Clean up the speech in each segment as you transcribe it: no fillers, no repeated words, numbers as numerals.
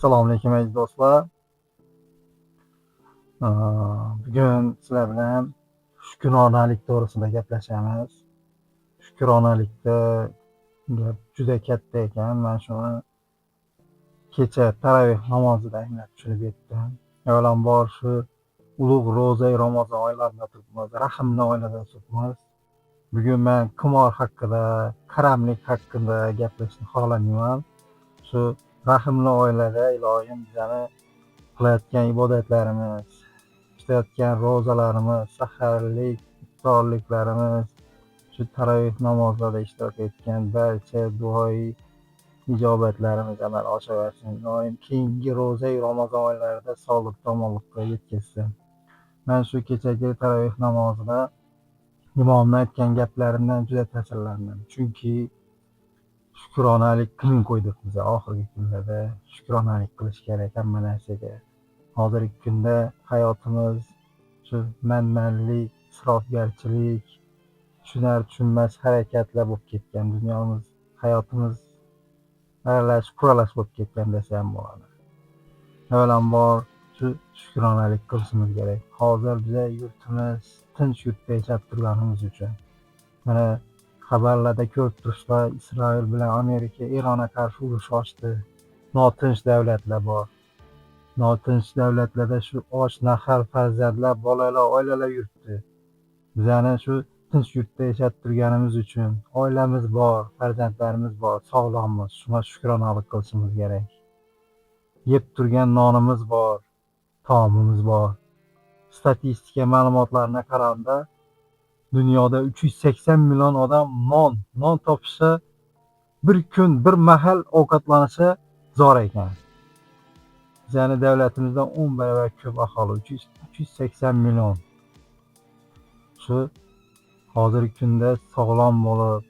Assalomu alaykum, aziz do'stlar. Bugun sizlar bilan shukronalik to'g'risida gaplashamiz. Shukronalikda gap juda katta ekan. Men shuni kecha taroveh namozida anglab tushunib yetdim. Avvalambor, shu ulug' ro'za Ramazon oylarida turibmiz, rahmli oylarda turibmiz. Bugun men qimor haqida, karamlik haqida gaplashishni xohlamayman. Shu rahmli oilada, iloyim, bizani qilayotgan ibodatlarimiz, tutayotgan ro'zalarimiz, saharlik, iftorliklarimiz, shu taroveh namozlarida ishtirok etgan barcha duoyi ijobatlarimiz amal oshaversin. Iloyim, keyingi ro'za Ramazon oylarida sog'lik tomonlikqa yetkazsin. Men shu kechagi taroveh namozida imomni aytgan gaplarimdan juda ta'sirlandim. Chunki shukronalik qiyin qo'ydik biz oxirgi kunlarda. Shukronalik qilish kerak hamma narsaga. Hozirgi kunda hayotimiz shu manmanlik, isrofgarchilik, tushunar tushunmas harakatlar bo'lib ketgan. Dunyomiz, hayotimiz aralash quralash bo'lib ketgan desa ham bo'ladi. Avvalambor, shu shukronalik qilishimiz kerak. Hozir biza yurtimiz tinch yurtda yashab turganimiz uchun. Mana, xabarlarda ko'rib turibsizlar, Isroil bilan Amerika Eronga qarshi urush ochdi. Notinch davlatlar bor. Notinch davlatlarda shu och nahar farzandlar, bolalar, oilalar yuribdi. Bizani shu tinch yurtda yashab turganimiz uchun, oilamiz bor, farzandlarimiz bor, sog'lommiz. Shunga shukronalik qilishimiz kerak. Yeb turgan nonimiz bor, taomimiz bor. Statistika ma'lumotlarına qaraganda, dunyoda 380 million odam non topishsa, bir kun bir mahal ovqatlansa zo'r ekan. Bizani davlatimizda 10 barobar ko'p aholi, 380 million. Shu hozirgi kunda sog'lom bo'lib,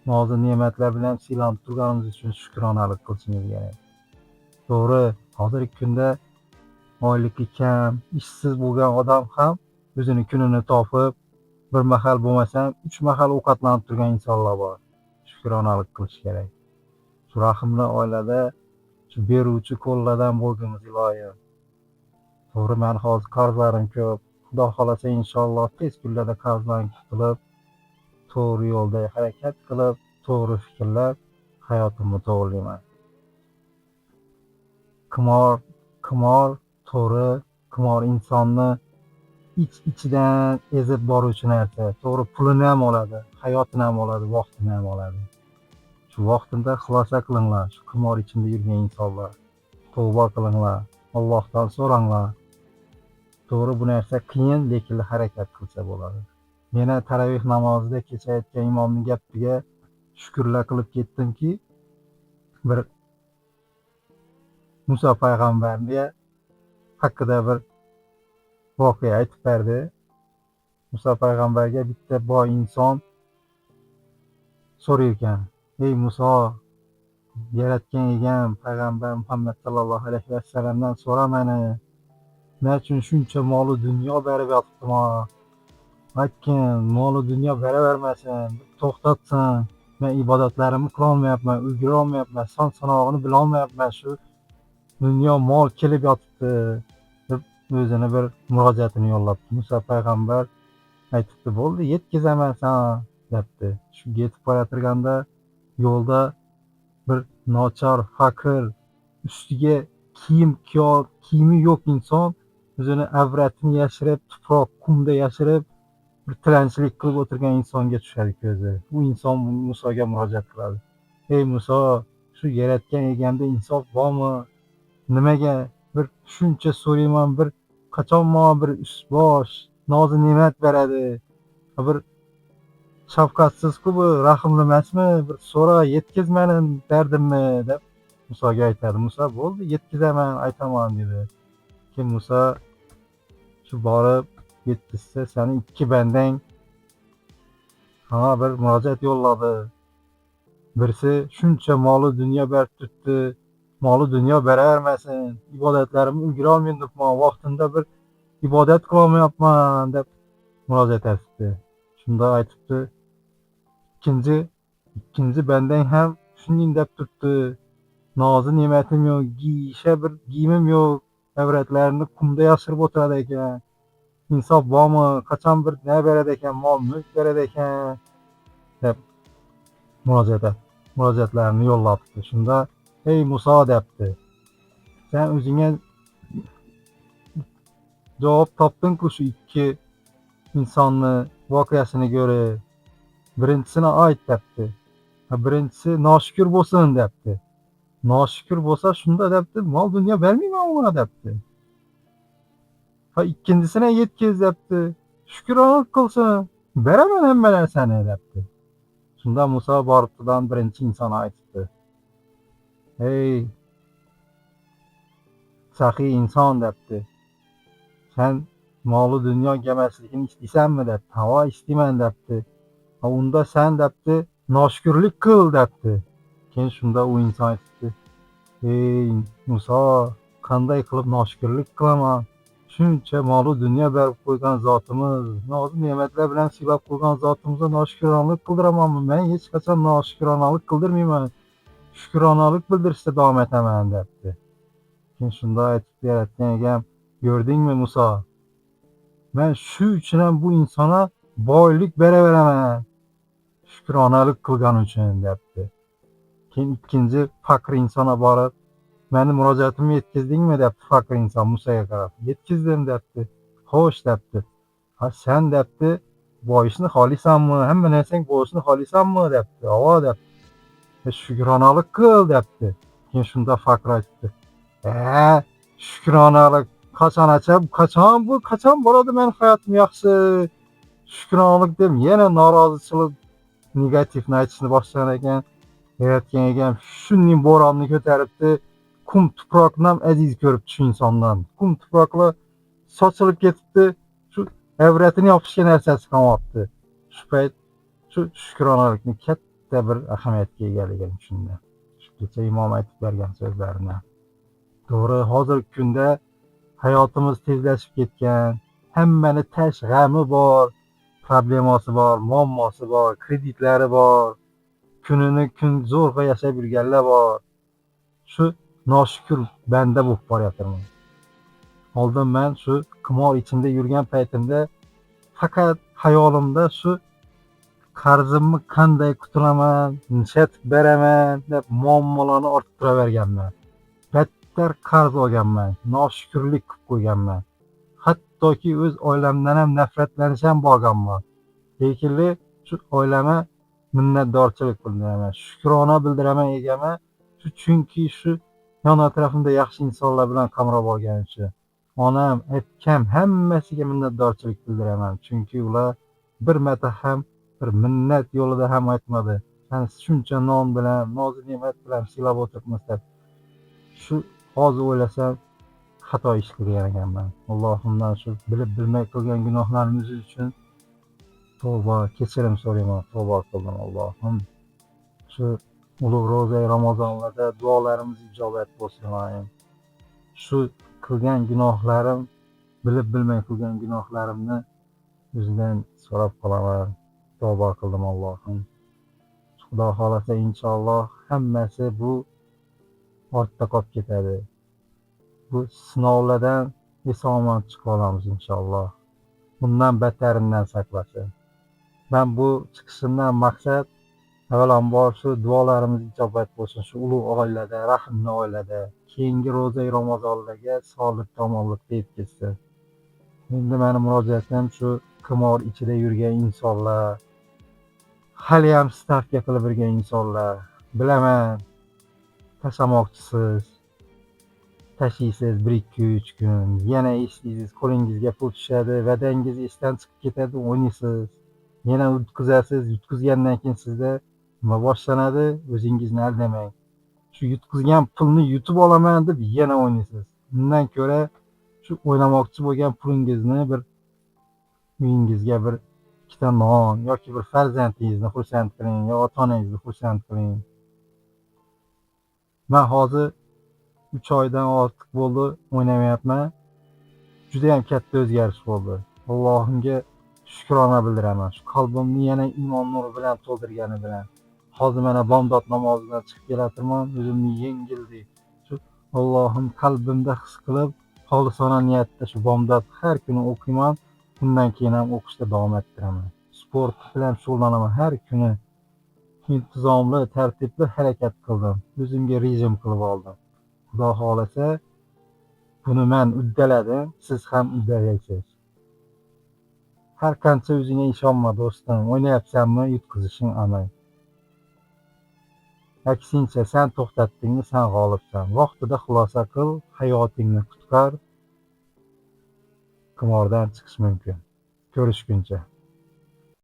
nozi ne'matlar bilan siylanib turganimiz uchun shukronalik qilishimiz kerak. To'g'ri, hozirgi kunda oyligi kam, ishsiz bo'lgan odam ham o'zini kunini topib, bir mahal bo'lmasa ham uch mahal ovqatlanib turgan insonlar bor. Shukronalik qilish kerak. Shu rahmli oilada shu beruvchi qo'llardan bo'lgimiz, iloyim. To'g'ri, mani hozir qarzlarim ko'p. Xudo xohlasa, inshaalloh, tez kunlarda qarzdan qutulib, to'g'ri yo'lda harakat qilib, to'g'ri fikrlab, hayotimni to'g'rilayman. Qimor, qimor, to'g'ri, qimor insonni ich ichidan ezib boruvchi narsa. To'g'ri, pulini ham oladi, hayotini ham oladi, vaqtini ham oladi. Shu vaqtida xulosa qilinglar, shu qimor ichida yurgan insonlar. Tavba qilinglar, Allohdan so'ranglar. To'g'ri, bu narsa qiyin, lekin harakat qilsa bo'ladi. Yana taroveh namozida kecha aytgan imomning gapiga shukrlar qilib ketdimki, bir Muso payg'ambarga haqida bir voqea aytib berdi. Muso payg'ambarga bitta boy inson so'rayotgan: "Ey Muso, yaratgan egam payg'ambar Muhammad sallallohu alayhi vasallamdan so'ra mani. Nima uchun shuncha molu dunyo berib yotibdi? Aytgin, molu dunyo beravermasin, to'xtatsin. Men ibodatlarimni qilolmayapman, ulgurolmayapman, son sanog'ini bilolmayapman, shu dunyo mol kelib yotibdi", deb o'zini bir murojaatini yo'llabdi. Muso payg'ambar aytibdi: "Bo'ldi, yetkazaman sana", debdi. Shu yetib boratirganda yo'lda bir nochor, faqir, ustiga kiyim kiyimi yo'q inson o'zini avratini yashirib, tuproq, qumda yashirib, bir tilanchilik qilib o'tirgan insonga tushadi ko'zi. U inson Musoga murojaat qiladi: "Ey Muso, shu yaratgan egamda insof bormi? Nimaga bir shuncha so'rayman, bir qachon menga bir ust bosh, nozi ne'mat beradi? Bir shafqatsizku bu, rahmli emasmi? Bir so'ra, yetkiz mani dardimni", deb Musoga aytadi. Muso: "Bo'ldi, yetkazaman, aytaman", dedi. Keyin Muso shu borib yetkazsa, "Sani ikki bandang ha bir murojaat yo'lladi. Birisi shuncha moli dunyo berib turibdi, moli dunyo beravermasin, ibodatlarimni ulgurolmayapman debman, vaqtida bir ibodat qilolmayapman", deb murojaat etibdi. Shunda aytibdi: Ikkinchi bandang ham shunday deb turibdi. Nozi ne'matim yo'q, giyisha bir kiyimim yo'q. Avratlarini qumda yashirib o'tiradi ekan. Insof bormi? Qachon bir nima beradi ekan, mol mulk beradi ekan deb murojaatlarini yo'llabdi. Shunda ey Muso debdi. Sen o'zingga javob topding-ku shu ikki insonni voqeasini ko'rib. Birinchisini ayt debdi. Birinchisi noshukur bo'lsin debdi. Noshukur bo'lsa shunda debdi, mol dunyo bermayman unga debdi. Ha, ikkinchisini yetkiz debdi. Shukronalik qilsin, beraman hamma narsani debdi. Shunda Muso boribdidan birinchi inson aytibdi. Ey saxiy inson debdi. Sen moli dunyo kelmasligini istaysanmi debdi. Havo istayman debdi. Ha, unda sen debdi, noshukurlik qil debdi. Keyin shunda u inson aytibdi. Ey Muso, qanday qilib noshukurlik qilaman? Shuncha molu dunyo berib qo'ygan zotimiz, nozi ne'matlar bilan siylab qo'ygan zotimizga noshukronalik qildiramanmi? Men hech qachon noshukronalik qildirmayman. Shukronalik bildirishda davom etaman debdi. Keyin shunda aytibdi yaratgan egam, ko'rdingmi Muso? Men shu uchun ham bu insonga boylik beraveraman. Shukronalik qilgani uchun debdi. Keyin ikkinchi faqir insonga borib, meni murojaatimni yetkazdingmi debdi faqir inson Musoga qarab. Yetkazdim debdi. Xo'sh debdi. Ha, sen debdi, boyishni xohlaysanmi? Hamma narsang bo'lishini xohlaysanmi debdi. Avo debdi. Shukronalik qil debdi. Keyin shunda faqir aytdi. Shukronalik qachon achab, qachon bu, qachon bo'ladi meni hayotim yaxshi? Shukronalik deb yana norozichilik negativni aytishni boshlagan ekan. Yaratgan egam shunday bo'ronni ko'taribdi. Qum tuproqni ham aziz ko'ribdi shu insondan. Qum tuproqlar sochilib ketibdi. Shu avratini yopishgan narsasi qolmabdi. Shu payt shu shukronalikni katta bir ahamiyatga egaligini tushundim. Shu kecha imom aytib bergan so'zlarini. To'g'ri, hozirgi kunda hayotimiz tezlashib ketgan, hammani tash g'ami bor, problemasi bor, muammosi bor, kreditlari bor, kunini kun zo'rg'a yashab yurganlar bor. Shu noshukur banda bo'lib boryapman. Oldin men shu qimor ichida yurgan paytimda faqat hayolimda shu qarzimni qanday qutulaman, nishatib beraman deb muammolarni orttiraverganman. Battar qarz olganman, noshukurlik qilib qo'yganman. Hattoki o'z oilamdan ham nafratlanish ham borganman. Lekin shu oilama minnatdorchilik bildiraman, shukrona bildiraman egama. Shu chunki shu yon atrofimda yaxshi insonlar bilan qamrab olganim uchun. Onam, akam hammasiga minnatdorchilik bildiraman. Chunki ular bir marta ham bir minnat yo'lida ham aytmadi. Sani shuncha non bilan, nozi ne'mat bilan siylab o'tiribmiz deb. Shu hozir o'ylasam xato ish qilgan ekanman. Allohimdan shu bilib bilmay qilgan gunohlarimiz uchun tavba, kechirim so'rayman. Tavba qildim Allohim. Shu ulug' ro'za Ramazonlarda duolarimiz ijobat bo'lsin iloyim. Shu qilgan gunohlarim, bilib bilmay qilgan gunohlarimni o'zidan so'rab qolaman. Tavba qildim Allohim. Xudo xohlasa inshaalloh hammasi bu ortda qolib ketadi. Bu sinovlardan eson-omon chiqib olamiz inshaalloh. Bundan bataridan saqlasin. Men bu chiqishimdan maqsad avvalambor shu duolarimiz ijobat bo'lsin shu ulug' oilada, rahimli oilada, keyingi ro'za Ramazonlarga sog'lik, omonlikda yetkazsin. Endi meni murojaatim shu qimor ichida yurgan insonlar, haliyam stavka qilib yurgan insonlar, bilaman, tashlamoqchisiz, tashiysiz 1-2-3 kun, yana eslaysiz, qo'lingizga pul tushadi, va'dangiz esdan chiqib ketadi, o'ynaysiz, yana yutqizasiz, yutqizgandan keyin sizda nima boshlanadi, o'zingizni aldamang. Shu yutqizgan pulni yutib olaman deb yana o'ynaysiz. Undan ko'ra shu o'ynamoqchi bo'lgan pulingizni bir uyingizga bir ikkita non yoki bir farzandingizni xursand qiling yo ota-onangizni xursand qiling. Men hozir 3 oydan ortiq bo'ldi o'ynamayapman. Juda ham katta o'zgarish bo'ldi. Allohimga shukrona bildiraman. Shu qalbimni yana iymon nuri bilan to'ldirgani bilan. Hozir mana bomdod namozidan chiqib kelatirman, o'zimni yengildik. Shu Allohim qalbimda his qilib, xolisona niyatda shu bomdod har kuni o'qiyman. Bundan keyin ham o'qishda davom ettiraman. Sport bilan shug'ullanaman har kuni. Intizomli, tartibli harakat qildim. O'zimga rejim qilib oldim. Xudo xohlasa, buni men uddaladim, siz ham uddalaysiz. Har qancha o'zingga ishonma, do'stim, o'ynayapsanmi, yutqizishing aniq. Aksincha, sen to'xtatdingmi, sen g'olibsan. Vaqtida xulosa qil, hayotingni qutqar. Qimordan chiqish mumkin. Ko'rishguncha.